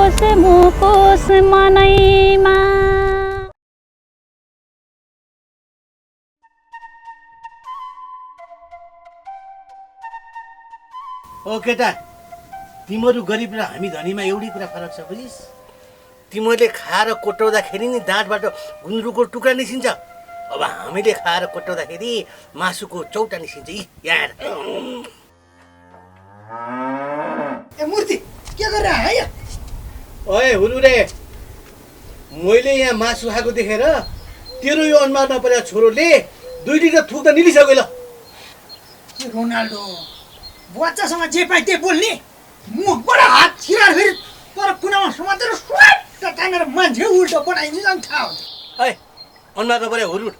होस् मुकोस मनैमा। ओ केटा, तिमीहरू गरिब र हामी धनीमा एउटै कुरा फरक छ बुझिस्? तिमीहरूले खाएर कोट्याउँदाखेरि नि दाँतबाट गुन्द्रुकको टुक्रा निस्किन्छ, अब हामीले खाएर कोट्याउँदाखेरि मासुको चौटा निस्किन्छ। यार ए मूर्ति के गरेर आयो? ओए हुलुरे, मैले यहाँ मासु खाएको देखेर तेरो यो अनुहार नपरेको छोरोले 2 लिटर थुक त निलिसक्यो ल। रोनाल्डो बच्चासँग जे पाइ त्यही बोल्ने, मुखबाट हात छिराएर फेरि तर कुनामा समातेर स्वाट तानेर मान्छे उल्टो बनाइदिन्छ अनि थाहा हुन्छ। है अनुहार नपरे हुलुर,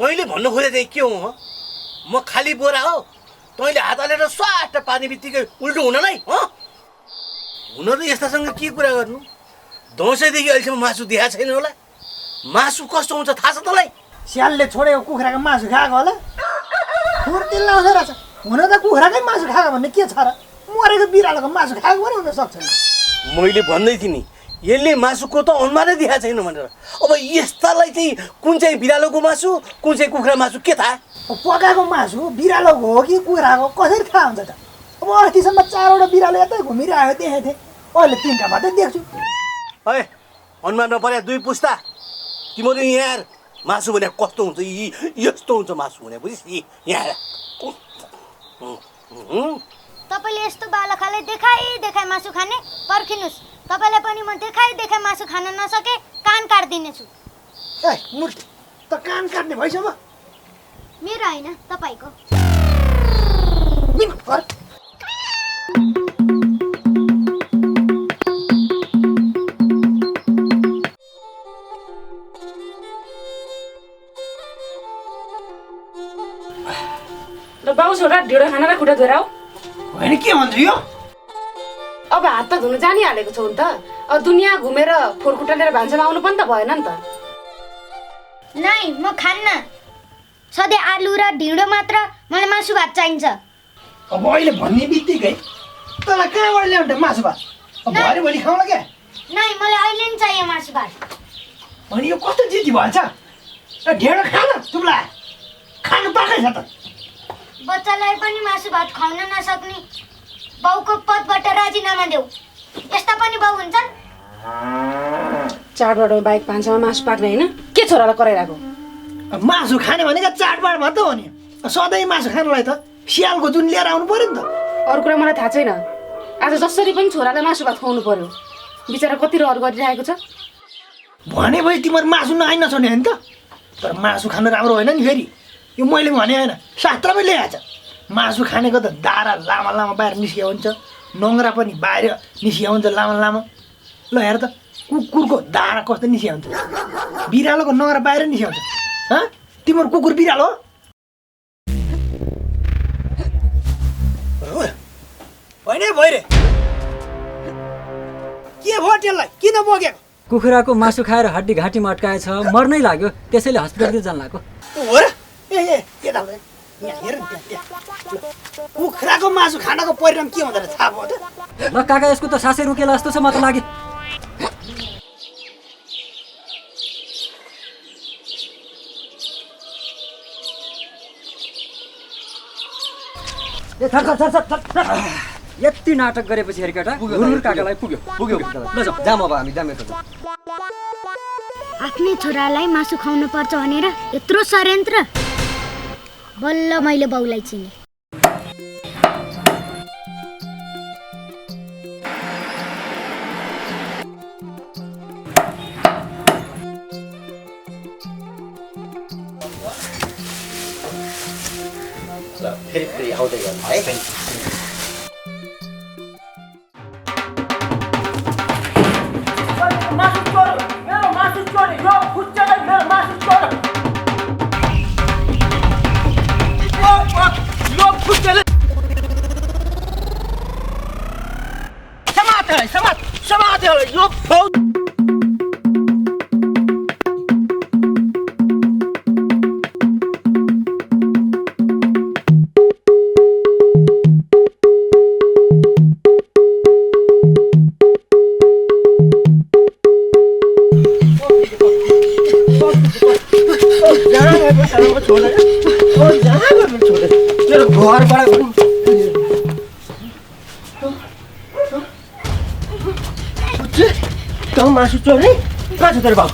तैँले भन्नु खोजे चाहिँ के हो? म खाली बोरा हो, तैँले हात हालेर स्वाट पानी बित्तिकै उल्टो हुनलाई हुन त यस्तासँग के कुरा गर्नु? दसैँदेखि अहिलेसम्म मासु देखाएको छैन होला। मासु कस्तो हुन्छ थाहा छ तँलाई? स्यालले छोडेको कुखुराको मासु खाएको होला, फुर्ती लाउँछ रहेछ। हुन त कुखुराकै मासु खाएको भन्ने के छ र? मरेको बिरालोको मासु खाएको पनि हुन सक्छ। मैले भन्दै थिएँ नि, यसले मासुको त अनुहारै देखाएको छैन भनेर। अब यस्तालाई चाहिँ कुन चाहिँ बिरालोको मासु कुन चाहिँ कुखुरा मासु के थाहा? पकाएको मासु बिरालोको हो कि कुखुराको कसरी थाहा हुन्छ त? अब अस्तिसम्म 4वटा बिरालो यतै घुमिरहेको देखेको थिएँ, अहिले 3टा मात्रै देख्छु। है अनुहार नपरे 2 पुस्ता, तिमीहरू यहाँ मासु भने कस्तो हुन्छ, यस्तो हुन्छ मासु भने बुझिस्? यहाँ तपाईँले यस्तो बालखाले देखाइ मासु खाने पर्खिनुहोस्। तपाईँलाई पनि म देखाइ मासु खान नसके कान काट्दिनेछु। ए मूर्ति, त कान काट्ने भइसक्यो? मेरो होइन, तपाईँको। बाउ छोरा ढिँडो खाना र खुट्टा धोएर आऊ। होइन के भन्छ यो? अब हात त धुनु जानिहालेको छौ नि त। अब दुनियाँ घुमेर फोरखुट्टा लिएर भान्सामा आउनु पनि त भएन नि त। नै म खान्न, सधैँ आलु र ढिँडो मात्र, मलाई मासु भात चाहिन्छ। अब अहिले भन्ने बित्तिकै तँलाई कहाँबाट ल्याउँछ मासु भात? अब भरे भोलि खाउँला क्या? नै मलाई अहिले नि चाहियो मासु भात। अनि यो कस्तो जिद्दी भन्छ? ढेँडो खान तुमलाई खानु पाकै छ त? बच्चालाई पनि मासु भात खुवाउन नसक्ने बाउको पदबाट राजीनामा देऊ। यस्ता पनि बाउ हुन्छन्? चाडबाड बाहेक भान्सामा मासु पाक्ने होइन? के छोरालाई कराइरहेको? मासु खाने भनेको चाडबाड मात्र हो नि। सधैँ मासु खानलाई त स्यालको जुन लिएर आउनु पर्यो नि त। अरू कुरा मलाई थाहा छैन। आज जसरी पनि छोरालाई मासु भात खुवाउनु पर्यो। बिचरा कति रहर गरिरहेको छ। भनेपछि तिमीहरू मासु नआइ नछोड्ने होइन त? तर मासु खानु राम्रो होइन नि फेरि। यो मैले भने होइन, शास्त्रमै लेखेको छ। मासु खानेको त दारा लामा लामा बाहिर निस्किया हुन्छ, नङ्ग्रा पनि बाहिर निस्किया हुन्छ लामा लामा। ल हेर त, कुकुरको दारा कस्तो निस्किया हुन्छ, बिरालोको नङ्ग्रा बाहिर निस्किया हुन्छ। तिम्रो कुकुर बिरालो हो? होइन भइरे के भयो त्यसलाई? किन बोकेको? कुखुराको मासु खाएर हड्डी घाँटीमा अड्काएछ, मर्नै लाग्यो, त्यसैले हस्पिटलतिर जान लाग्यो। हो र? यहाँ हेर नि त्यहाँ। कुखुराको मासु खानको परिणाम के हुँदो रहेछ थाहा भयो त? ल काका, यसको त सासै रोकेला जस्तो छ, म त लाग्यो। यति नाटक गरेपछि हेर केटा, गुरुर काकालाई पुग्यो। ल जाऊ, जाम अब हामी जाम यता। आफ्नै छोरालाई मासु खुवाउनु पर्छ भनेर यत्रो षड्यन्त्र? बल्ल मैले बाउलाई चिने। फेरि आउँदै गर्नु है। मेरो घरबाट तँ मासु चोर्ने कहाँ छ तेरो बाउ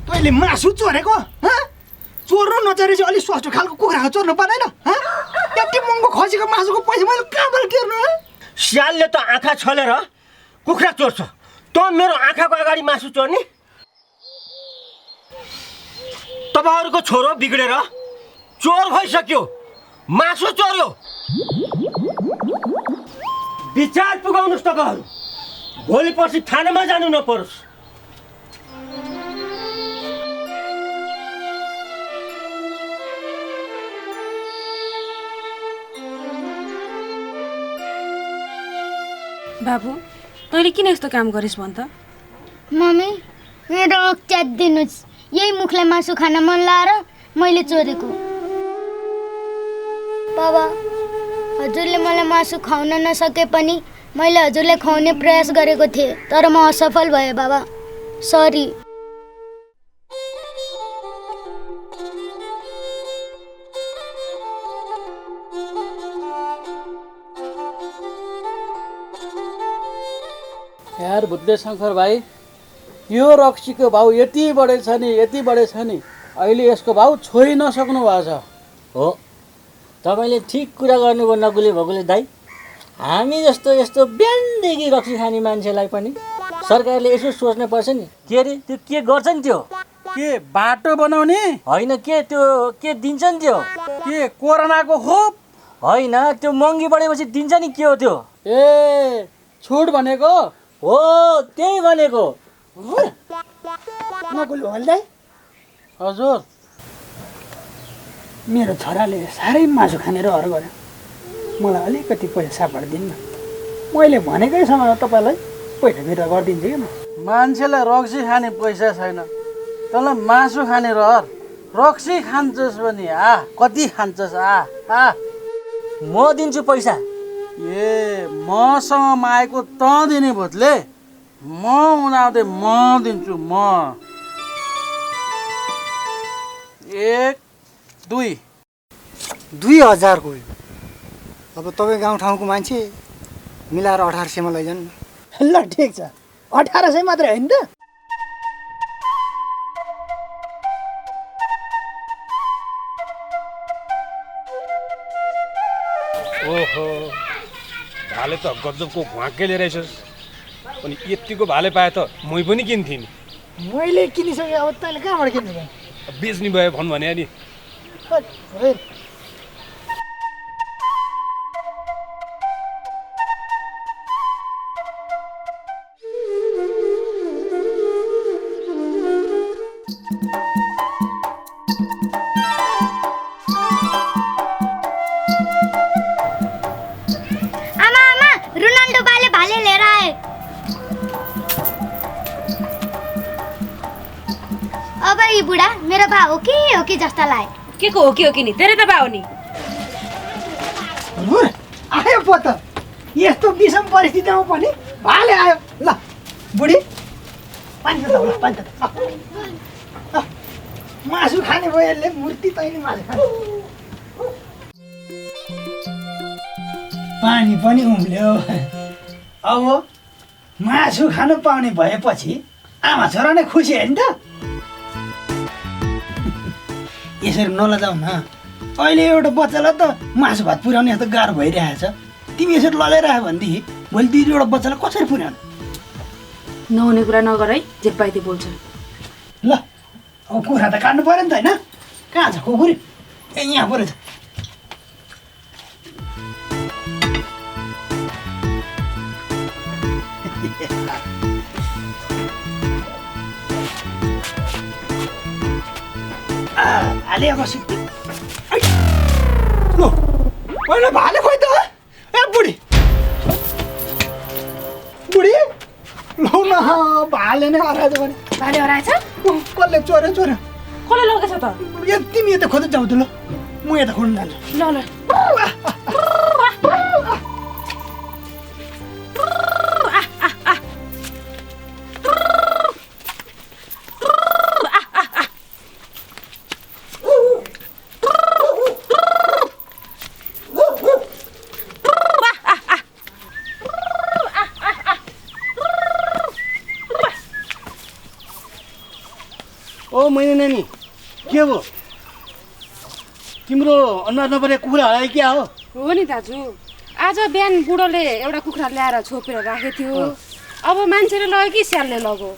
तैँले मासु चोरेको चोर्नु नचोरे चाहिँ अलिक सस्तो खालको कुखुराको चोर्नु पर्दैन त्यति महँगो खसीको मासुको पैसा मैले कहाँबाट तिर्नु स्यालले त आँखा छलेर कुखुरा चोर्छ तँ मेरो आँखाको अगाडि मासु चोर्ने तपाईँहरूको छोरो बिग्रेर चोर भइसक्यो मासु चोर्यो विचार पुगाउनुहोस् तपाईँहरू भोलि पर्सि थानामा जानु नपरोस् बाबु तैँले किन यस्तो काम गरिस् भन् त मम्मी मेरो च्यात दिनुहोस् यही मुखलाई मासु खान मन लाएर मैले चोरेको बाबा हजुरले मलाई मासु खुवाउन नसके पनि मैले हजुरलाई खुवाउने प्रयास गरेको थिएँ तर म असफल भएँ बाबा सरी यार बुद्धे शङ्कर भाइ यो रक्सीको भाउ यति बढेछ नि अहिले यसको भाउ छोइ नसक्नु भएको छ हो तपाईँले ठिक कुरा गर्नुभयो नगुले भगुले दाइ हामी जस्तो यस्तो बिहानदेखि रक्सी खाने मान्छेलाई पनि सरकारले यसो सोच्नु पर्छ नि के अरे त्यो के गर्छ नि त्यो के बाटो बनाउने होइन के त्यो के दिन्छ नि त्यो के कोरोनाको खोप होइन त्यो महँगी बढेपछि दिन्छ नि के हो त्यो ए छुट भनेको हो त्यही भनेको नकुल हल्दै हजुर मेरो छोराले साह्रै मासु खाने रहर गर्यो मलाई अलिकति पैसा सापड दिन्न मैले भनेकै समय तपाईँलाई पैसा फिर्ता गरिदिन्छु कि म मान्छेलाई रक्सी खाने पैसा छैन तँलाई मासु खाने रहर रक्सी खान्छस् भने कति खान्छस् म दिन्छु पैसा ए मसँग मागेको तँ दिने भोतले म उनीहरूले म दिन्छु म 1 2 2000 को अब तपाईँ गाउँठाउँको मान्छे मिलाएर 1800 मा लैजानु ल ठिक छ 1800 मात्रै होइन त ओहो भाले त गजबको घुवाकेले रहेछस् अनि यतिको भाले पाए त मै पनि किन्थेँ नि मैले किनिसकेँ अब तैँले कहाँबाट किन्नु बेच्ने भयो भन् भने नि बुढा मेरो बा हो कि जस्ता लाग्यो के को हो कि नि तेरे त बा हो नि आयो पो त यस्तो विषम परिस्थितिमा पनि भाले आयो ल बुढी पानी त ल पानी त मासु खाने भयो यसले मूर्ति तैँले मासु खाने पानी पनि उम्ल्यो अब मासु खानु पाउने भएपछि आमा छोरा नै खुसी होइन त यसरी नलजाऊ न अहिले एउटा बच्चालाई त मासु भात पुर्याउने यस्तो गाह्रो भइरहेछ तिमी यसरी लजाइरह्यो भनेदेखि भोलि दुईवटा बच्चालाई कसरी पुर्याउनु नहुने कुरा नगर है जे पाइते बोल्छ ल अब कुखुरा त काट्नु पऱ्यो नि त होइन कहाँ छ कुखुरी ए यहाँ पऱ्यो छ भाले अब सिक्नु होइन भाले खोइ त ए बुढी बुढी लौ न भाले नै हराएछ भने भाले हराएछ कसले चोर्यो कसले लगेछ त तिमी यता खोज्दै जाऊ त ल म यता खोज्नु जान्छु ल नि के हो तिम्रो अनुहार नपरे कुखुरा हरायो क्या हो? हो नि दाजु, आज बिहान बुढोले एउटा कुखुरा ल्याएर छोपेर राखेको थियो। अब मान्छेले लग्यो कि स्यालले लग्यो।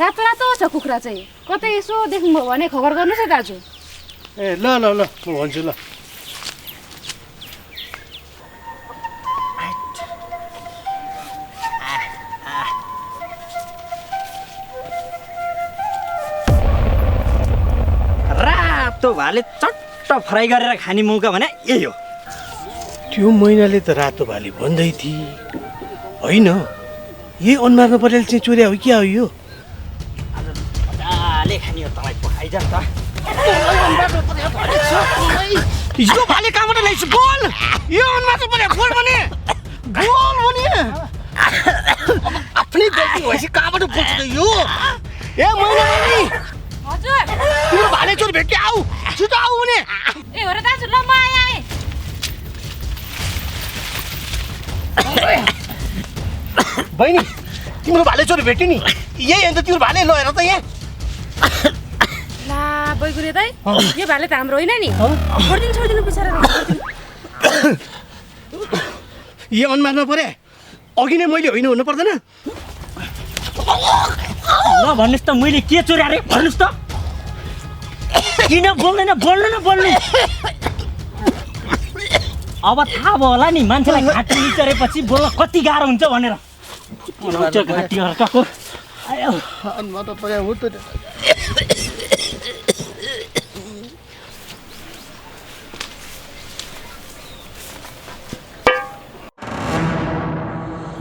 रातो रातो छ कुखुरा चाहिँ। कतै यसो देख्नुभयो भने खबर गर्नुहोस् है दाजु। ए ल ल ल म भन्छु ल। रातो भाले चट्ट फ्राई गरेर खाने मौका भने यही हो। त्यो मैनाले त रातो भाले भन्दै थिए होइन, यही अनुहार नपरेल चाहिँ चोर्या हो क्या हो यो? मजाले खाने हो तपाईँ पकाइजा त। यो भाले कहाँबाट ल्याइछु? बोल, यो अनुहार नपरे बोल भने बोल भने आफ्नै गल्ती भएपछि कहाँबाट बोल्छ त यो? ए मैना हजुर तिम्रो भाले चोर भेट्यो, आऊ छिटो आऊ भने। ए हो र दाजु, ल म आएँ। बहिनी तिम्रो भाले चोर भेट्यो नि, यही अन्त तिम्रो भाले ल हेर त यहाँ। ला बैगुरे दाइ, यो भाले त हाम्रो होइन नि। छोडिदिनु बिचरा। यो अनुहार नपरे अघि नै मैले होइन हुनु पर्दैन? ल भन्नुहोस् त मैले के चोरे अरे भन्नुहोस् त। किन बोल्दैन? बोल्नु न बोल्नु। अब थाहा भयो होला नि मान्छेलाई घाँटी निचरेपछि बोल्न कति गाह्रो हुन्छ भनेर। घाँटी अर्काको आयो अनुहार नपरे हो त।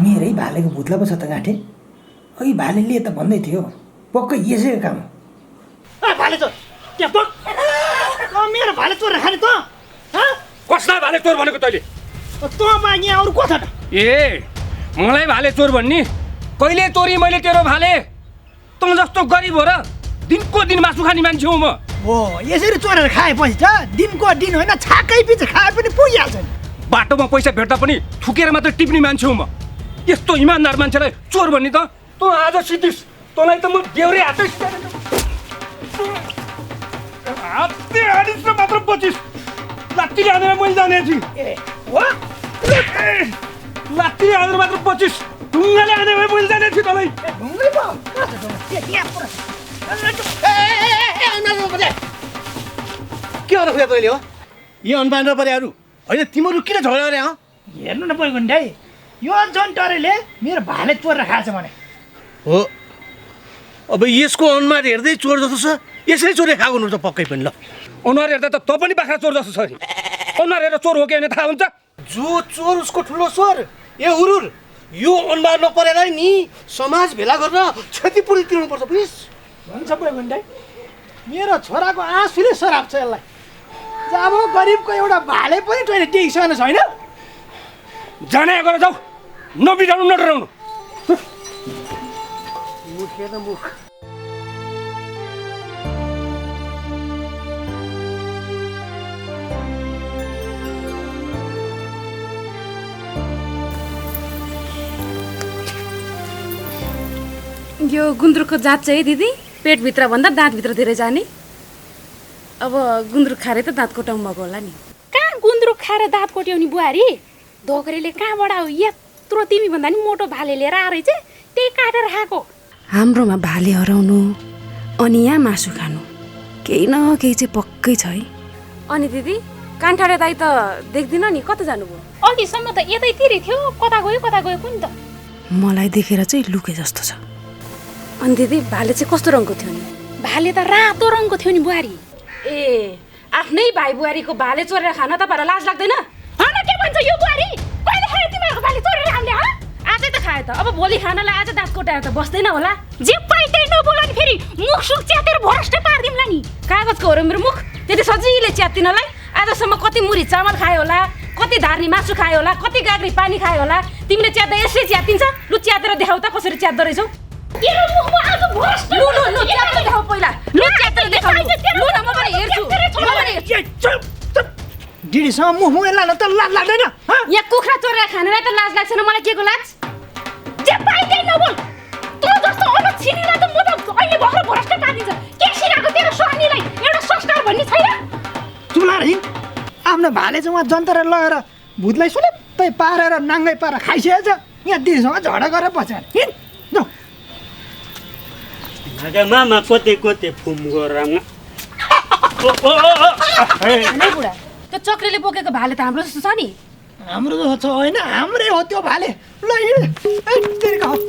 मेरै भालेको भुत्ला पो छ त गाँठे। अघि भालेले त भन्दै थियो पक्कै यसैको काम हो। भाले चोर त्यहाँ बक। मेरो भाले चोरेर खाने त? कसलाई भाले चोर भनेको तैँले? तँ मागे अरू को छ त? ए मलाई भाले चोर भन्ने? कहिले चोरी मैले तेरो भाले? तँ जस्तो गरिब हो र दिनको दिन मासु खाने मान्छे हो म। हो यसरी चोरेर खाएपछि त दिनको दिन होइन छाकै पछि खाए पनि पुगिहाल्छ नि। बाटोमा पैसा भेट्दा पनि थुकेर मात्र टिप्ने मान्छे हो म। यस्तो इमान्दार मान्छेलाई चोर भन्ने त? तँ आज सिद्धिस्, तँलाई त म बेहोरे हातै हातै हानिस् र मात्र बचिस्। लात्तीले हानेर मैले जाने थिएँ। लात्तीले हानेर मात्र बचिस्, ढुङ्गाले हानेर मैले जाने थिएँ तँलाई। के हो खुया तैँले हो? यो अनुहार नपरेहरू होइन तिमीहरू किन झगडा गरे? हेर्नु न बैगुण्डै, यो जन्टरेले मेरो भाले चोरेर खाएछ भने हो। अब यसको अनुहार हेर्दै चोर जस्तो छ, यसरी चोरे खाएको हुनु त पक्कै पनि। ल अनुहार हेर्दा त तँ पनि बाख्रा चोर जस्तो छ नि। अनुहार हेरेर चोर हो कि होइन थाहा हुन्छ? जो चोर उसको ठुलो स्वर। ए हुरुर, यो अनुहार नपरेलाई नि समाज भेला गर्न क्षतिपूर्ति तिर्नुपर्छ प्लिज। भन्छ बैगुण्डै, मेरो छोराको आँसुले सराप छ यसलाई। जब गरिबको एउटा भाले पनि तैँले टेकिसकेन छैन। जाने गरेर जाऊ, नबिराउनु नडराउनु। मुखेन मुख। यो गुन्द्रुकको जात चाहिँ दिदी पेटभित्र भन्दा दाँतभित्र धेरै जाने। अब गुन्द्रुक खाएर त दाँत कोटाउनु भएको होला नि। कहाँ गुन्द्रुक खाएर दाँत कोट्याउने बुहारी? धोकरीले कहाँबाट यत्रो तिमी भन्दा नि मोटो भाले लिएर आएर चाहिँ त्यही काटेर खाएको। हाम्रोमा भाले हराउनु अनि यहाँ मासु खानु केही न केही चाहिँ पक्कै छ है। अनि दिदी कान्ठाडे दाइ त देख्दिन नि, कता जानुभयो? अघिसम्म त यतैतिरै थियो, कता गयो कुनि त। मलाई देखेर चाहिँ लुके जस्तो छ। अनि दिदी भाले चाहिँ कस्तो रङको थियो नि? भाले त रातो रङको थियो नि बुहारी। ए आफ्नै भाइ बुहारीको भाले चोरेर खान तपाईँहरूलाई लाज लाग्दैन? होइन के भन्छ यो बुहारी? कहिले खायो तिमीहरूको भाले चोरेर हामीले? आजै त खायो त, अब भोलि खानालाई आज दाँत कोटाएर त बस्दैन होला। जे पाइ त्यही नबोला नि, फेरि मुख सुख च्यातेर भरष्ट पारिदिउँला नि। कागजको हो र मेरो मुख? त्यति सजिलै च्यात्दिनलाई? आजसम्म कति मुरी चामल खायो होला, कति धार्नी मासु खायो होला, कति गाग्री पानी खायो होला। तिमीले च्यात्दा यसै च्यात्तिन्छ? लु च्यातेर देखाउ त कसरी च्यात्दो रहेछौ। तेरो मुखमा आज भरष्ट लु च्यातेर देखाउ पहिला। लु च्यातेर देखाउ। लु न म पनि हेर्छु। दिदीसँग मुख मुख लान त लाज लाग्दैन? यहाँ कुखुरा चोरेर खानेलाई त लाज लाग्छ न, मलाई के को लाज? जे पाइ त्यही नबोल। तँ जस्तो अलग छिनीलाई त म त अहिले भर्खर भरष्ट पारिदिन्छ। के सिराको तेरो स्वामीलाई एउटा संस्कार भन्ने छैन? चुला रे आफ्नो भाले चाहिँ उहाँ जन्तरा लगेर भूतलाई सुलप्पै पारेर नाङ्गै पारेर खाइसकेछ। यहाँ दिदीसँग झगडा गरेर पछाडि हिँड जाऊ। मामा कोते कोते फुम गराम नै बुढा त्यो चक्रीले बोकेको भाले त हाम्रो जस्तो छ नि। हाम्रो जस्तो छ होइन, हाम्रै हो त्यो भाले। ल हिँड तेरी गाउँ।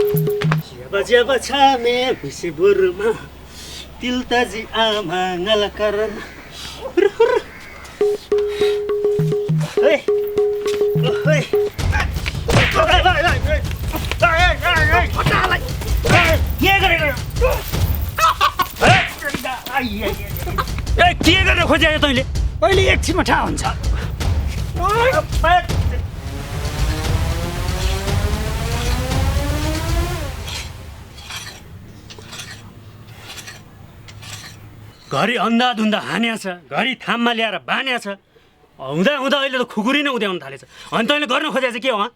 जब छामे खुसी बुरुमा तिल ताजी आमा नलकरन ओइ ओइ के गरेको के गर्न खोजेको तैँले? अहिले एकछिनमा थाहा हुन्छ। घरि अन्धाधुन्दा हान्या छ, घरि थाममा ल्याएर बान्या छ। हुँदा हुँदा अहिले त खुकुरी नै उद्याउन थालेछ। अनि तैँले गर्न खोजेको चाहिँ के हो?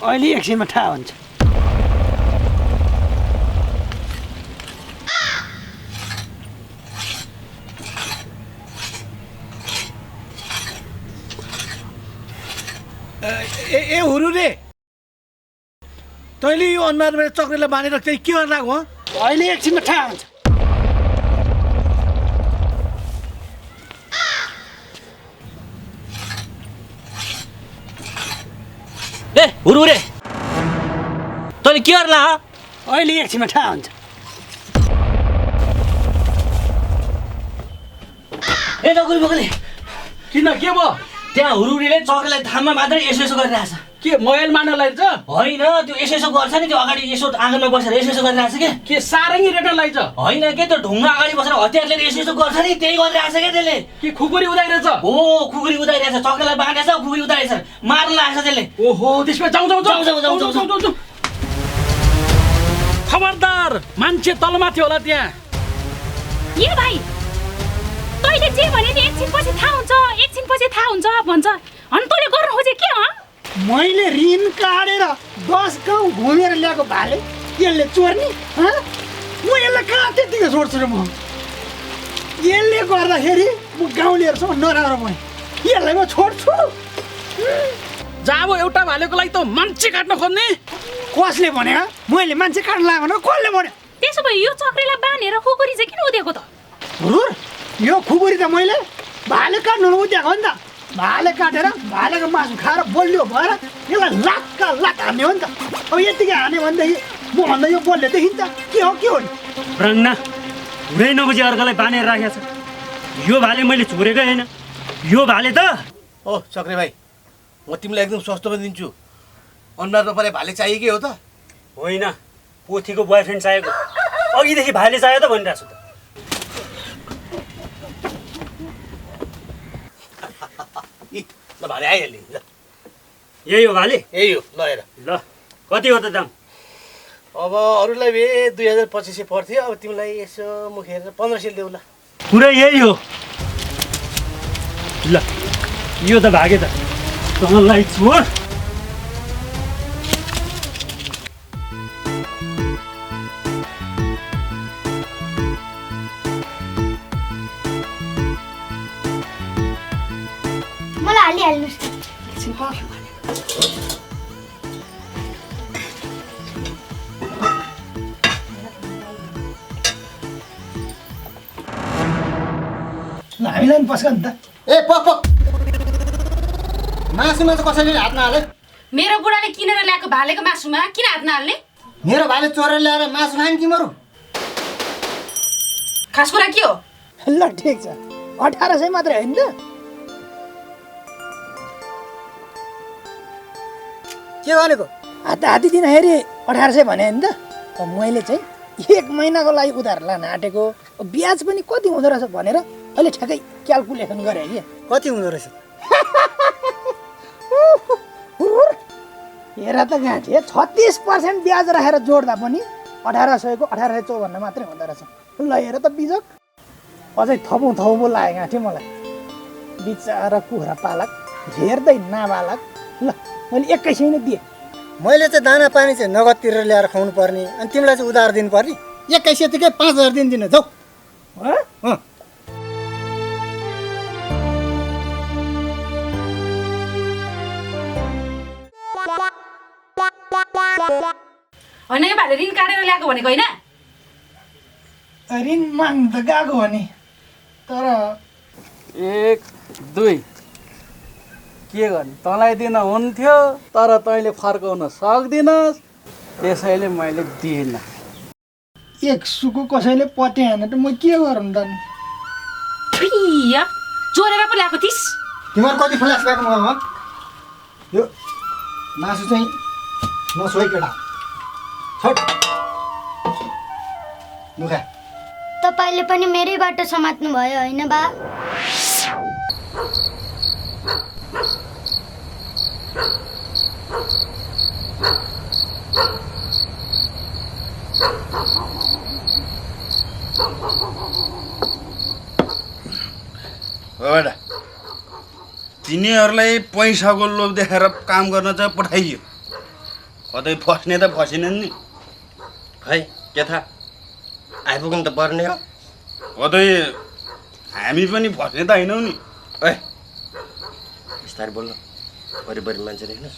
अहिले एकछिनमा थाहा हुन्छ। ए हुरु रे, तैँले यो अनुहारमा चक्रीलाई बाँधेर चाहिँ के गर्न लाग्यो? अहिले एकछिनमा थाहा हुन्छ। ए हुरु रे, तैँले के गर्ला? अहिले एकछिनमा थाहा हुन्छ। ए नकुल बकुले, किन के भयो? त्यहाँ हुरुरीले चक्रीलाई थाममा मात्रै यसो यसो गरिरहेछ। के मोबाइल मार्नलाई छ? होइन, त्यो यसो यसो गर्छ नि, त्यो अगाडि यसो आँगनमा बसेर यसो यसो गरिरहेछ के? के सारङ्गी रेटरलाई छ? होइन के, त्यो ढुङ्गा अगाडि बसेर हतियार लिएर यसो यसो गर्छ नि, त्यही गरिरहेछ क्या त्यसले। के खुकुरी उदाइरहेछ? हो खुकुरी उदाइरहेछ, चक्रीलाई बाँधेछ, खुकुरी उदाइरहेछ, मार्न लागेछ त्यसले। ओहो, त्यसमा जाउँ जाउँ जाउँ जाउँ जाउँ जाउँ जाउँ। खबरदार, मान्छे तलमाथि होला त्यहाँ। ए भाइ, तैँले जे भने नि एकछिनपछि थाहा हुन्छ, एकछिनपछि थाहा हुन्छ भन्छ। अनि तैँले गर्न खोजे के हो? मैले ऋण काटेर 10 गाउँ घुमेर ल्याएको भाले यसले चोर्ने? म यसलाई कहाँ त्यतिकै छोड्छु र म? यसले गर्दाखेरि म गाउँलेहरूसँग नराम्रो भएँ। यसलाई म छोड्छु? जाबो एउटा भालेको लागि त मान्छे काट्न खोज्ने? कसले भने? मैले मान्छे काट्न लाग्यो भने कसले भन्यो? त्यसो भए यो चक्रीलाई बाँधेर खुकुरी चाहिँ किन उदेको त? हुरुर, यो खुकुरी त मैले भाले काट्नु उद्याएको हो नि त। भाले काटेर भालेको मासु खाएर बलियो भएर यसलाई लाक्का लाक हान्ने हो नि त। अब यतिकै हान्यो भनेदेखि म भन्दा यो बलले देखिन्छ। के हो के हो नि? रङ्ना हुँदै नबुझी अर्कालाई बाँधेर राखेको छ। यो भाले मैले छोडेकै होइन, यो भाले त। ओ चक्रे भाइ, म तिमीलाई एकदम सस्तोमा दिन्छु। अनुहार नपरे भाले चाहिएकै हो त? होइन, पोथीको बोयफ्रेन्ड चाहिएको, अघिदेखि भाले चाहियो त भनिरहेको छु त। ल भाले आइहाल्यो नि। यही हो भाले? यही हो, ल हेर। ल कति हो त दाम? अब अरूलाई भए 2200 पर्थ्यो, अब तिमीलाई यसो मुखेर 1500 देऊ ल। पुरै यही हो। ल यो त भागे त, तँलाई छोड। मलाई हालिहाल्नुहोस्। हामीलाई पनि पस्क नि त। ए पक पक, मासुमा चाहिँ कसैले हात नहाले? मेरो बुढाले किनेर ल्याएको भालेको मासुमा किन हात नहाल्ने? मेरो भाले चोरेर ल्याएर मासु खाइन् तिमीहरू? खास कुरा के हो? ल ठिक छ, 1800 मात्रै होइन त? के भनेको? हाती दिँदाखेरि 1800 भने होइन त? अब मैले चाहिँ 1 महिनाको लागि उधार लान आँटेको, ब्याज पनि कति हुँदो रहेछ भनेर अहिले ठ्याक्कै क्यालकुलेसन गरेँ कि। कति हुँदो रहेछ? हेर त गाँठी, 36% ब्याज राखेर जोड्दा पनि 1800 को 1854 मात्रै हुँदो रहेछ। ल हेर त बिजोक, अझै थपौँ पो लाग्यो गाँठी मलाई। बिचारा कुखुरा पालक, हेर्दै नाबालक। ल मैले 2100 नै दिएँ। मैले चाहिँ दाना पानी चाहिँ नगद तिरेर ल्याएर खुवाउनु पर्ने, अनि तिमीलाई चाहिँ उधार दिनुपर्ने। 2100 तिकै 5000 दिनु जाऊ। होइन यो भाइले ऋण काटेर ल्याएको भनेको होइन? ऋण माग्नु त गएको हो नि, तर 1 2 के गर्ने, तँलाई दिन हुन्थ्यो तर तैँले फर्काउन सक्दिनस्, त्यसैले मैले दिइनँ। एक सुको कसैले पत्याएन त म के गरौँ त नि? चोरेर पो ल्याएको थिइस्? तिमीहरू कति फ्ल्यासब्याक भयो? यो मासु चाहिँ नसोइ केटा, छोड दुखा। तपाईँले पनि मेरैबाट समात्नु भयो होइन बा? बेटा, तिनीहरूलाई पैसाको लोभ देखाएर काम गर्न चाहिँ पठाइयो, कतै फस्ने त फसेनन् नि। खै के थाहा, आइपुग्नु त पर्ने हो। कतै हामी पनि फस्ने त होइनौँ नि। ए बिस्तारै बोल्नु, वरिपरि मान्छे देख्नुहोस्।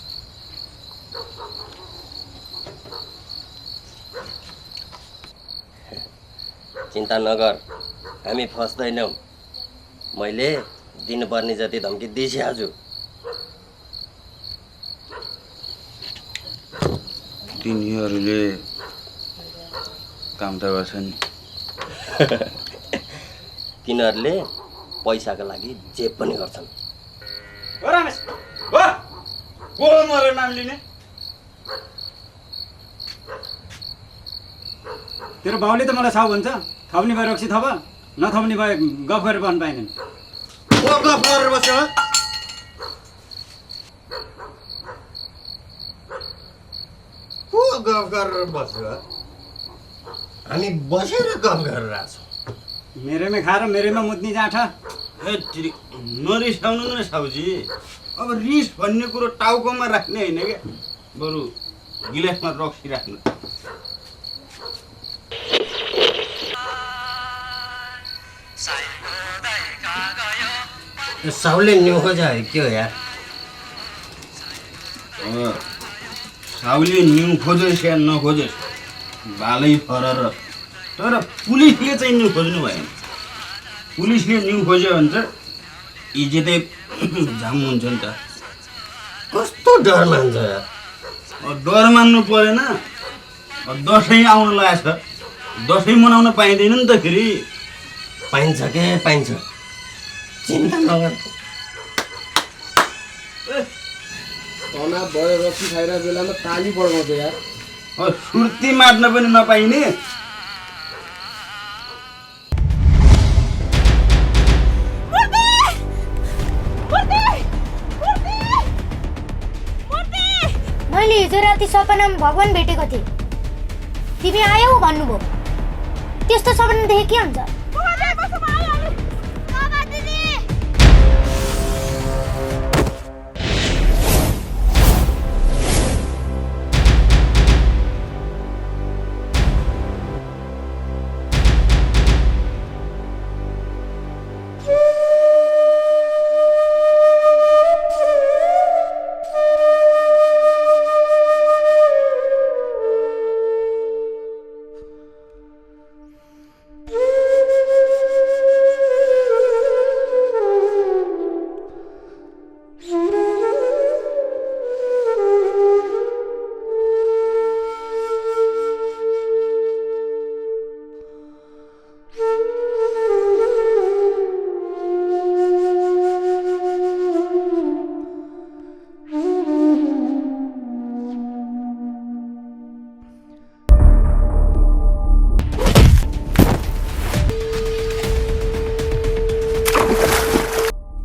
चिन्ता नगर, हामी फस्दैनौँ। मैले दिनुपर्ने जति धम्की दिइसकेछु। तिनीहरूले काम त गर्छन् नि। तिनीहरूले पैसाको लागि जे पनि गर्छन्। हो रमेश, हो को मरे नाम लिने? तेरो बाउले त मलाई छाउ भन्छ, थप्ने भए रक्सी थप, नथप्ने भए गफ गरेर बस्नु पाइँदैन। को गफ गरेर बस्छ? को गफ गरेर बस्छ? हामी बसेर गफ गरिरहेको छौँ। मेरैमा खाएर मेरैमा मुत्ने जाँठा। नरिसाउनु न साउजी, अब रिस भन्ने कुरो टाउकोमा राख्ने होइन क्या, बरु गिलासमा रक्सी राख्नु। साउले न्यु खोज्यो के हो यार? साउले न्यु खोजोस् या नखोजोस् भालै फरर, तर पुलिसले चाहिँ न्यु खोज्नु भएन। पुलिसले न्यु खोज्यो भने चाहिँ इज्जतै झाम हुन्छ नि त। कस्तो डर मान्छ यार? डर मान्नु परेन, दसैँ आउनु लागेको छ, दसैँ मनाउन पाइँदैन नि त फेरि। पाइन्छ के पाइन्छ, चिन्ता नगर। तनाव भयो रक्सी खाइरहेको बेलामा ताली पड्काउँछ यार। सुर्ती मार्न पनि नपाइने। मैले हिजो राति सपनामा भगवान भेटेको थिएँ, तिमी आयौ भन्नुभयो। त्यस्तो सपना देखे के हुन्छ?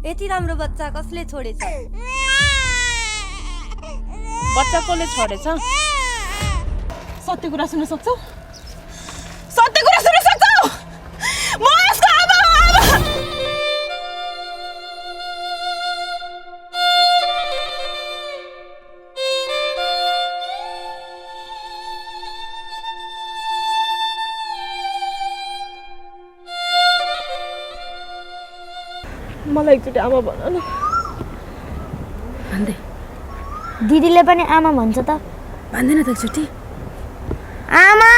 यति राम्रो बच्चा कसले छोडेछ? बच्चा कसले छोडेछ? सत्य कुरा सुन्न सक्छौ? सत्य कुरा सुन्न सक्छौ? म यसको आमा हो। मलाई एकचोटि आमा भन न। भन्दै दिदीले पनि आमा भन्छ त। भन्दैन त एकचोटि आमा।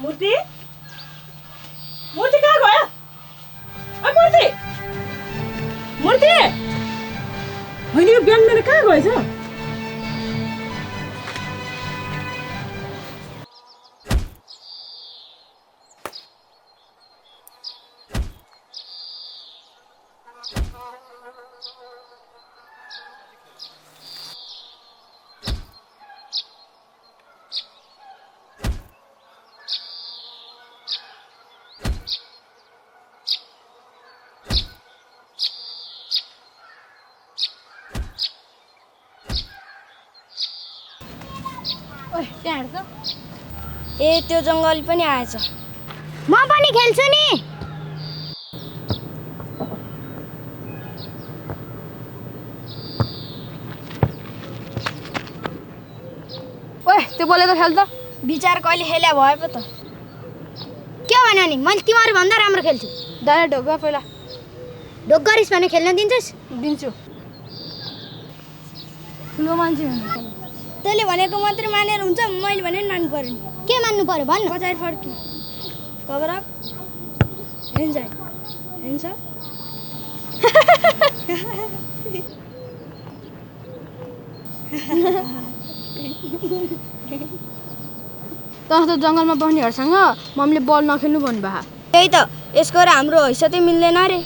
मूर्ति मूर्ति कहाँ गयो? मूर्ति मूर्ति होइन यो बिहान मेरो कहाँ गएछ? ए त्यो जङ्गली पनि आएछ। म पनि खेल्छु नि। ओए त्यो बोलेको खेल त विचार कहिले खेल्या भयो पो त। के भन्यो नि मैले तिमीहरू भन्दा राम्रो खेल्छु। दादा ढोका पहिला ढोक गरिस् भने खेल्न दिन्छस्? दिन्छु। ठुलो मान्छे हुनु तैँले भनेको मात्रै मानेर हुन्छ, मैले भने नि मान्नु पर्यो। के मान्नु पर्यो भन्न? बजार फर्की कभर अप एन्जॉय हैन सर। त जङ्गलमा बस्नेहरूसँग मम्मीले बल नखेल्नु भन्नुभयो। त्यही त यसको र हाम्रो हैसियतै मिल्दैन रे।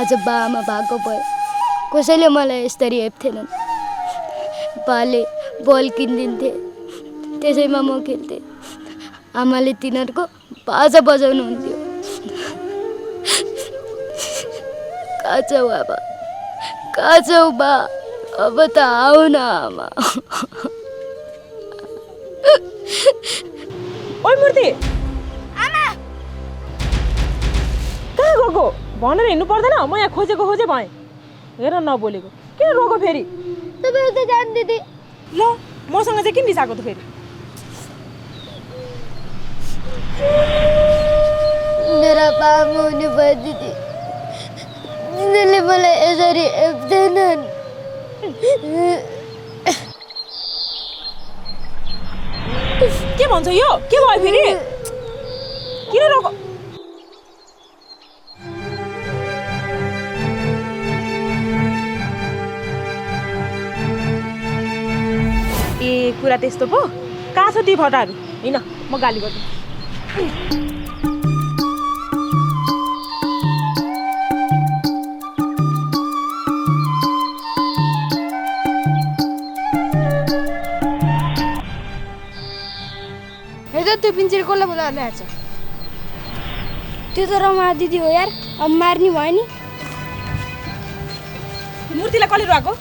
आज बामा भएको भए कसैले मलाई यसरी हेप्थेनन्। बाले बल किनिदिन्थे, त्यसैमा म खेल्थेँ। आमाले तिनीहरूको बाजा बजाउनुहुन्थ्यो। कहाँ छौ आमा, कहाँ छौ बा, अब त आऊ न आमा। ओइ मूर्ति, आमा कहाँ गएको भनेर हिँड्नु पर्दैन? म यहाँ खोजेको भएँ। हेर नबोलेको किन रोको फेरि? तपाईँ त जान दिदी। ल मसँग चाहिँ किन रिसाएको त फेरि? मेरा बाबु हुने भयो दिदी, तिनीहरूले मलाई यसरी हेप्दैनन्। के भन्छ यो? के भयो फेरि? किन रोको? ए कुरा त्यस्तो पो? कहाँ छ ती फटाहरू? हिँड म गाली गर्छु। हेर त्यो पिन्चेर कसलाई बोलाएर ल्याएको छ? त्यो त रमा दिदी हो यार, अब मार्ने भयो नि। मूर्तिलाई कसले रोको?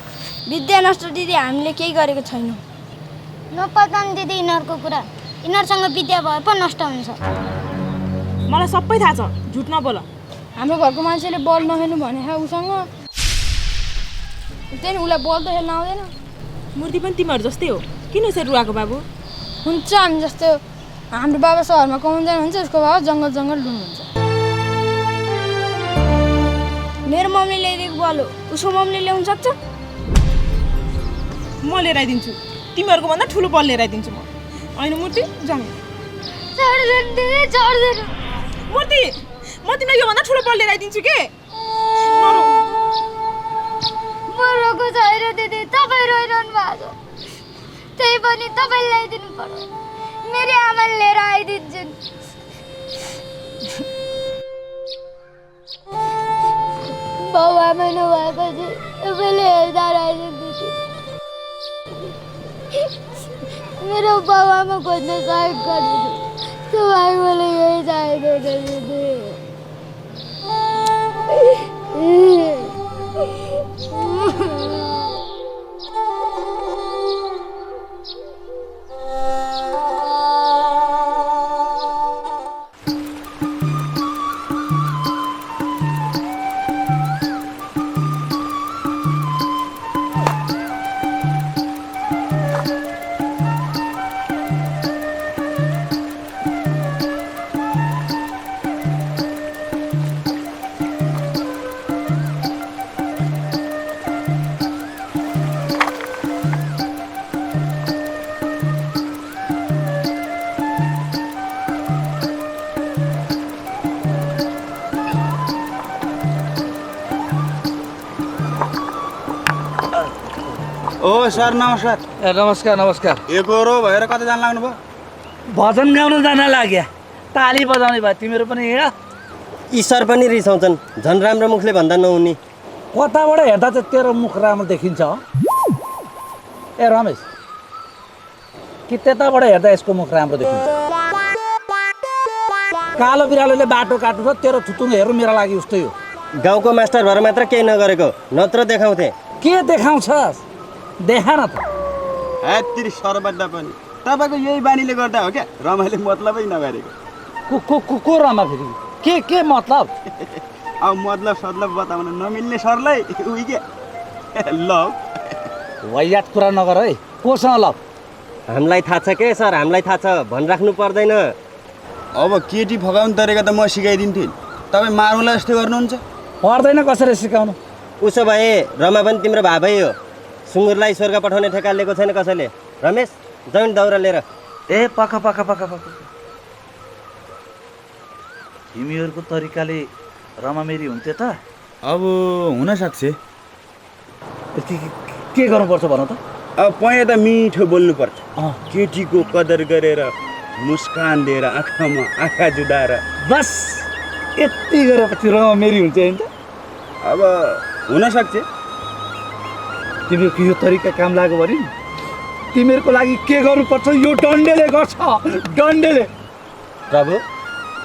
विद्या नष्ट दिदी, हामीले केही गरेको छैनौँ। नपत्याउनु दिदी यिनीहरूको कुरा। यिनीहरूसँग विद्या भए पो नष्ट हुन्छ। मलाई सबै थाहा छ, झुट नबोल। हाम्रो घरको मान्छेले बल नखेल्नु भने उसँग, त्यही उसलाई बल त खेल्न आउँदैन। मूर्ति पनि तिमीहरू जस्तै हो, किन यसरी रुवाएको बाबु? हुन्छ हामी जस्तो। हाम्रो बाबा सहरमा कमाउनु जानुहुन्छ, उसको बाबा जङ्गल डुल्नुहुन्छ। मेरो मम्मीले ल्याइदिएको बल हो, उसको मम्मीले ल्याउनु सक्छ? म लिएर आइदिन्छु, तिमीहरूको भन्दा ठुलो बल लिएर आइदिन्छु म। होइन मूर्ति, जाउँ। मूर्ति, म तिमीलाई योभन्दा ठुलो बल लिएर आइदिन्छु के? म रोएको छैन दिदी, तपाईँ रोइरहनु भएको छ। त्यही पनि तपाईँले ल्याइदिनु पर्यो। मेरो आमाले लिएर आइदिन्छन्। बाउ आमा नभएपछि तपाईँले हेर्दा आइदिन्छ। मेरो बाउ आमा खोज्न सहयोग गरिदिनु, तपाईँ मलाई यही चाहिँदैन दिदी। ओ सर नमस्कार। ए नमस्कार नमस्कार। एकरो भएर कतै जान लाग्नु भयो? भजन गाउन जान लाग्यो, ताली बजाउने भयो। तिमीहरू पनि हिँड। यी सर पनि रिसाउँछन्, झन् राम्रो मुखले भन्दा नहुने। कताबाट हेर्दा चाहिँ तेरो मुख राम्रो देखिन्छ। ए रमेश, कि त्यताबाट हेर्दा यसको मुख राम्रो देखिन्छ? कालो बिरालोले बाटो काट्नु छ, तेरो थुतुङ हेर्नु मेरो लागि उस्तै हो। गाउँको मास्टर भएर मात्र केही नगरेको, नत्र देखाउँथे। के देखाउँछस्? देखा न त। हेत्तिरी सर्वदा पनि तपाईँको यही बानीले गर्दा हो क्या रमाइले मतलबै नगरेको। को रमा फेरि? के मतलब? अब मतलब सदलब बताउन नमिल्ने सरलाई उही के लभ। वायात कुरा नगर है। कोसँग लभ? हामीलाई थाहा छ के सर, हामीलाई थाहा छ, भनिराख्नु पर्दैन। अब केटी फगाउनु तरिका त म सिकाइदिन्थेँ, तपाईँ मारुलाई जस्तै गर्नुहुन्छ। पर्दैन कसरी सिकाउनु? उसो भए रमा पनि तिम्रो भाबै हो। सुँगुरलाई स्वर्ग पठाउने ठेक्का लिएको छैन कसैले। रमेश जाउँ दाउरा लिएर। ए पक्का पक्का पक्का पक्का। तिमीहरूको तरिकाले रमा मेरी हुन्थ्यो त? अब हुनसक्छ। के गर्नुपर्छ भन त? अब पहिला त मिठो बोल्नुपर्छ। केटीको कदर गरेर मुस्कान दिएर आँखामा आँखा जुदाएर बस यति गरेपछि रमा मेरी हुन्छ होइन त? अब हुनसक्छ। तिमीहरूको यो तरिका काम लाग्यो भने तिमीहरूको लागि के गर्नुपर्छ यो डन्डेले गर्छ, डन्डेले। प्रभु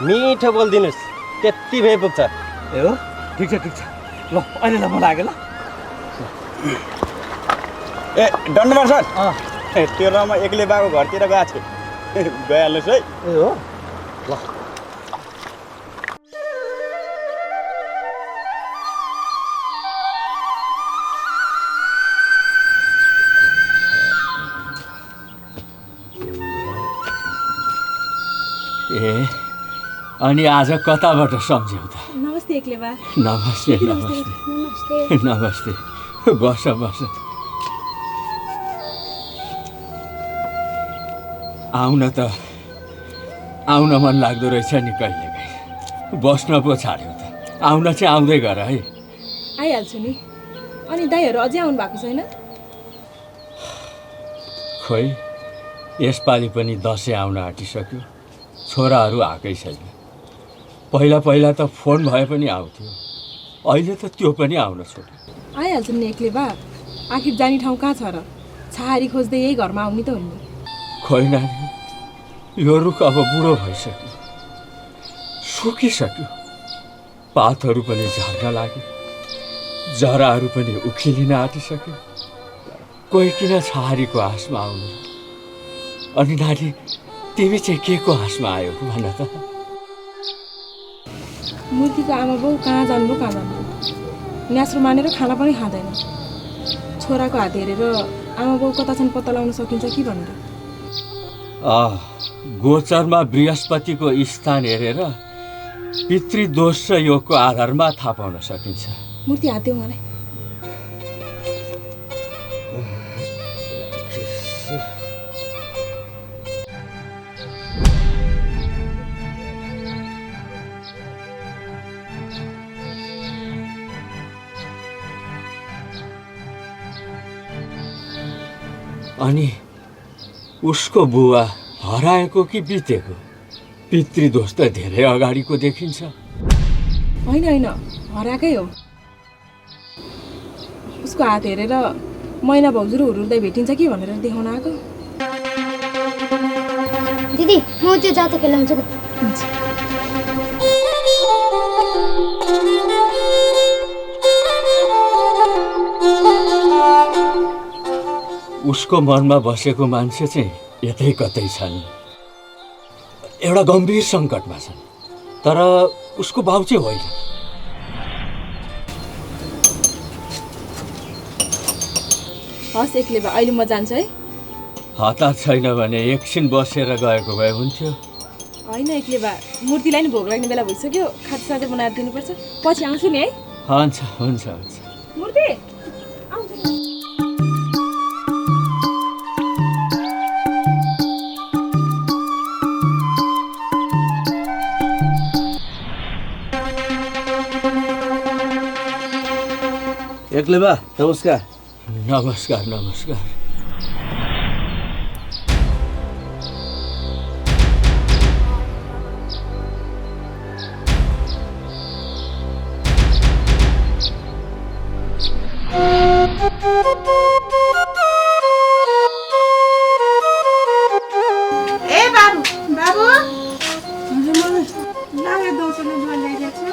मिठो बोलिदिनुहोस्, त्यति भए पुग्छ। ए हो, ठिक छ ठिक छ। ल अहिले ल म लाग्यो ल। ए डन्डमार सर, त्यो रमा एक्लै बाको घरतिर गएको छु, गइहाल्नुहोस् है। ए हो ल। ए अनि आज कताबाट सम्झ्यौ त? नमस्ते एक्ले बा। नमस्ते नमस्ते नमस्ते। बस बस। आउन मन लाग्दो रहेछ नि कहिलेकाहीँ। बस्न पो छाड्यो त, आउन चाहिँ आउँदै गर है। आइहाल्छु नि। अनि दाइहरू अझै आउनु भएको छैन? खोइ यसपालि पनि दसैँ आउन आँटिसक्यो, छोराहरू आएकै छैन। पहिला पहिला त फोन भए पनि आउँथ्यो, अहिले त त्यो पनि आउन छोड्यो। आइहाल्छु नि एक्ले बा। आखिर जाने ठाउँ कहाँ छ र? छहारी खोज्दै यही घरमा आउने त हो नि। खोइ नानी, यो रुख अब बुढो भइसक्यो, सुकिसक्यो। पातहरू पनि झर्न लाग्यो, जराहरू पनि उक्लिन आँटिसक्यो। कोही किन छहारीको आशमा आउनु? अनि नानी तिमी चाहिँ के को आशमा आयो भन त? मूर्तिको आमा बाउ कहाँ जानुभयो। न्यास्रो मानेर खाना पनि खाँदैन। छोराको हात हेरेर आमा बाउ कता छन् पत्ता लगाउन सकिन्छ कि भनेर। गोचरमा बृहस्पतिको स्थान हेरेर पितृदोष र योगको आधारमा थाहा पाउन सकिन्छ। मूर्ति हात देऊ मलाई। अनि उसको बुवा हराएको कि बितेको? पितृदोष त धेरै अगाडिको देखिन्छ। होइन हराएकै हो। उसको हात हेरेर मैना भाउजू र हुरुल्दै भेटिन्छ कि भनेर देखाउन आएको। दिदी म त्यो जात खेलाउँछु। उसको मनमा बसेको मान्छे चाहिँ यतै कतै छन्, एउटा गम्भीर सङ्कटमा छन्। तर उसको बाउ चाहिँ होइन। हस् एक्लै बा, अहिले म जान्छु है। हतार छैन भने एकछिन बसेर गएको भए हुन्थ्यो। होइन एक्लै बा, मूर्तिलाई नि भोग लाग्ने बेला भइसक्यो, खाजासाजा बनाएर दिनुपर्छ। पछि आउँछु नि है। हुन्छ हुन्छ हुन्छ। मूर्ति एक्लै बा, नमस्कार। नमस्कार नमस्कार। ए बाबु बाबु लाग्यो दौसले जुवा ल्याइदिएको छु।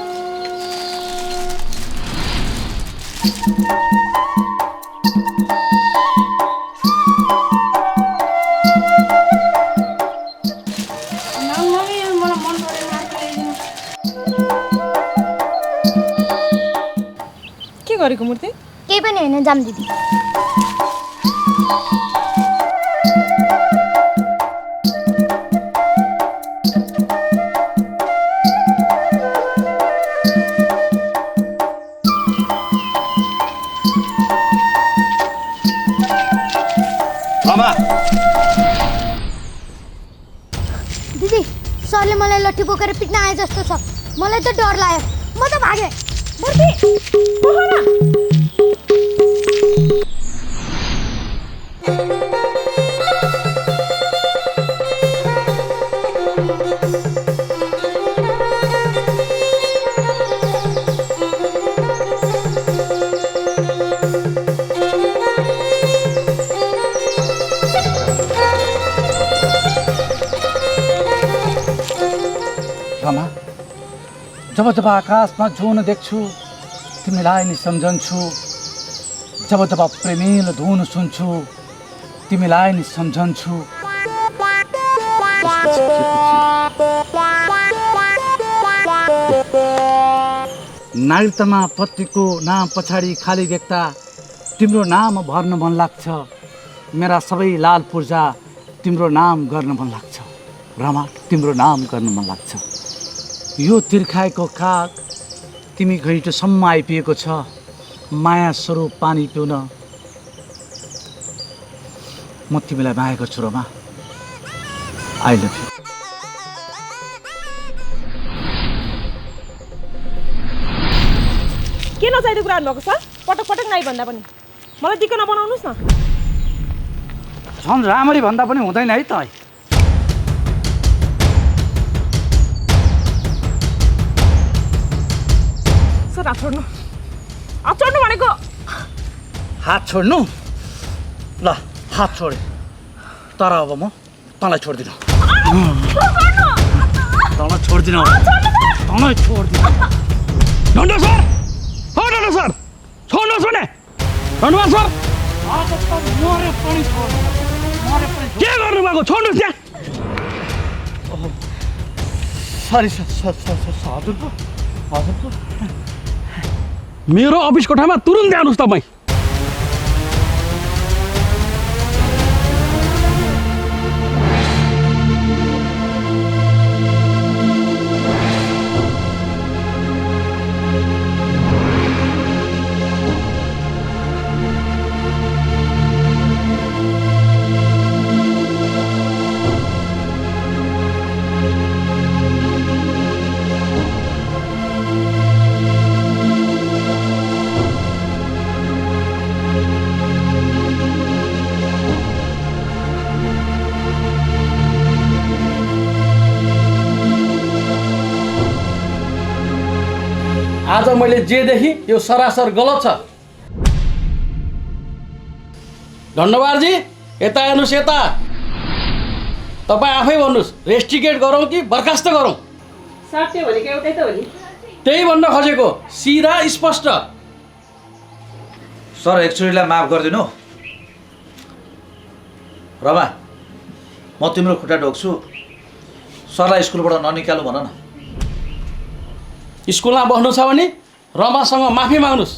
के गरेको मूर्ति? केही पनि होइन जाम दिदी। दिदी सरले मलाई लट्ठी बोकेर पिट्न आए जस्तो छ। मलाई त डर लाग्यो, म त भागे। मूर्ति रमा, जब जब आकाशमा जुन देख्छु तिमीलाई नि सम्झन्छु, जब जब प्रेमिलो धुन सुन्छु तिमीलाई नि सम्झन्छु। नागरिकतामा पत्नीको नाम पछाडि खाली देख्दा तिम्रो नाम भर्न मन लाग्छ। मेरा सबै लाल पूर्जा तिम्रो नाम गर्न मन लाग्छ। रमा, तिम्रो नाम गर्न मन लाग्छ। यो तिर्खाएको काग तिमी घैटोसम्म आइपुगेको छ, माया स्वरूप पानी पिउन म तिमीलाई माया गर्छु रमा। I love you. के नचाहिँदो कुरा भएको छ? पटक पटक नाइ भन्दा पनि मलाई दिक्क नबनाउनुहोस् न। झन् राम्ररी भन्दा पनि हुँदैन है त। सर हात छोड्नु, हात छोड्नु भनेको। हात छोड्नु? ल हात छोडे, तर अब म तँलाई छोड्दिनँ। तँलाई छोड्दिनँ, तँलाई छोड्दिनँ। डन्डो सर, हो डन्डो सर, छोड्नुहोस् भने धन्यवाद सर। के गर्नुभएको? छोड्नुहोस् त्यहाँ। सरी हजुरको हजुरको मेरो अफिस कोठामा तुरुन्तै आउनुहोस् तपाईँ। आज मैले जे देखेँ यो सरासर गलत छ। धन्यवादजी, यता हेर्नुहोस् यता। तपाईँ आफै भन्नुहोस्, रेस्ट्रिकेट गरौँ कि बर्खास्त गरौँ? सर त्यो भनेको एउटै त हो नि। त्यही भन्न खोजेको, सिधा स्पष्ट। सर एकचोटिलाई माफ गरिदिनु। रमा, म तिम्रो खुट्टा ढोक्छु, सरलाई स्कुलबाट ननिकाल्नु भन न। स्कुलमा बस्नु छ भने रमासँग माफी माग्नुहोस्।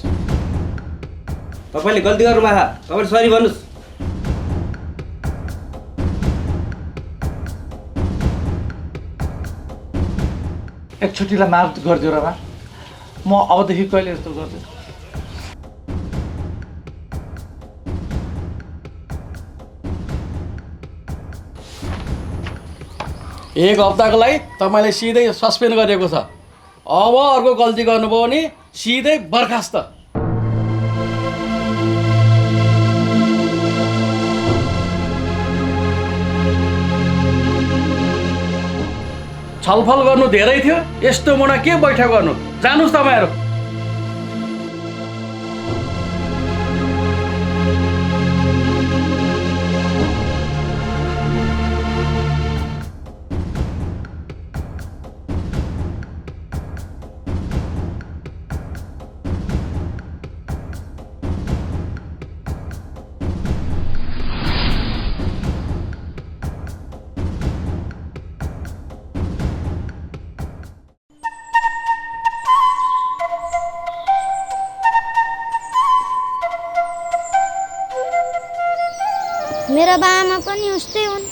तपाईँले गल्ती गर्नुभएको, तपाईँले सरी भन्नुहोस्। एकचोटिलाई माफ गरिदियो रमा, म अबदेखि कहिले यस्तो गर्दिनँ। एक हप्ताको लागि तपाईँले सिधै सस्पेन्ड गरेको छ। अब अर्को गल्ती गर्नुभयो भने सिधै बर्खास्त। छलफल गर्नु धेरै थियो, यस्तो मुना के बैठक गर्नु? जानुहोस् तपाईँहरू। मेरा बाआमा पनि उस्तै हुन्।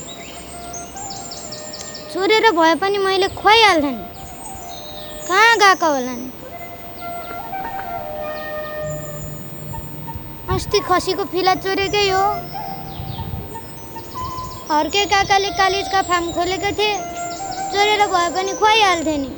चोरेर भए पनि मैले खुवाइहाल्थेँ नि। कहाँ गएका होला नि? अस्ति खसीको फिला चोरेकै हो। अर्कै काकाले कालिजका फार्म खोलेका थिए, चोरेर भए पनि खुवाइहाल्थेँ नि।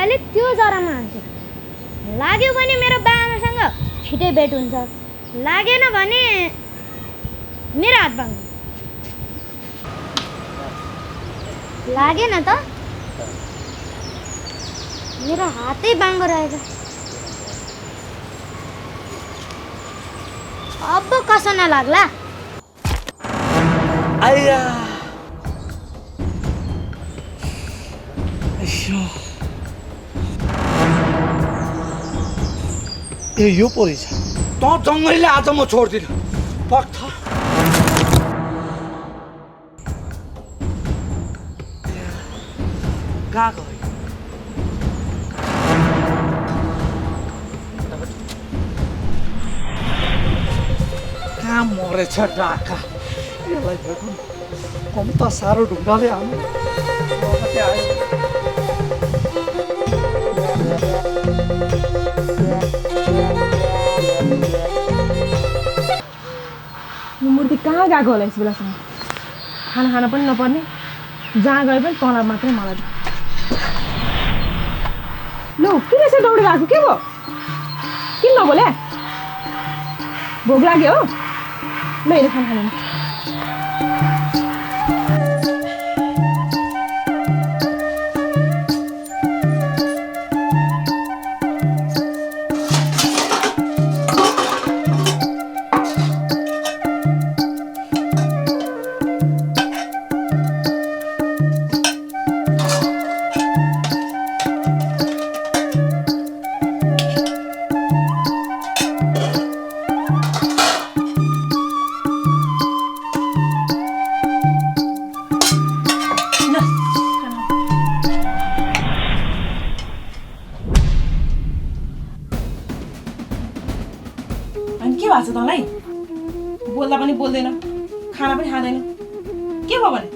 मैले त्यो जरामा हान्छु। लाग्यो भने मेरो बाबासँग छिटै भेट हुन्छ, लागेन भने मेरो हात भाङ्नु। लागेन त मेरो हातै बाङ्गो रहेछ। अब कसो नलाग्ला। आइया ए यो पो रहेछ। त जङ्गलीले आज म छोड्दिनँ पक्थ। कहाँ गयो? कहाँ मरेछ डाका? यसलाई भेटौँ। कम त साह्रो ढुङ्गाले हाल्नु कतै आयो। यो मूर्ति कहाँ गएको होला यस बेलासम्म? खाना खान पनि नपर्ने, जहाँ गए पनि तँलाई मात्रै मलाई। लु किन यसरी दौडेर आएको? के भयो? किन नबोले? भोक लाग्यो हो? ल हेर खाना खानु। के भएको छ तँलाई? बोल्दा पनि बोल्दैन, खाना पनि खाँदैन, के भयो भने?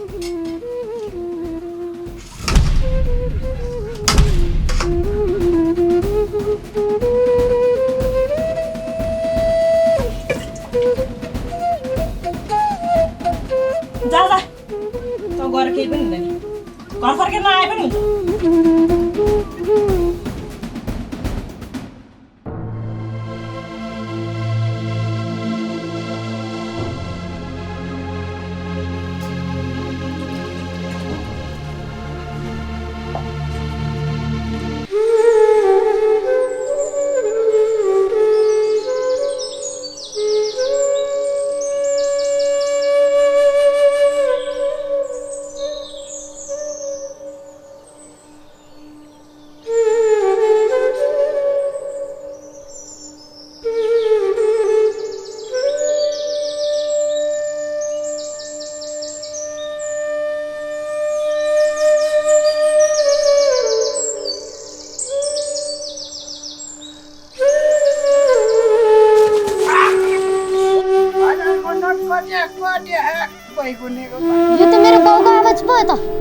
जा जा, तँ गएर केही पनि हुँदैन, घर फर्केर नआए पनि हुन्छ। यो त मेरो बाउको आवाज पो हो त।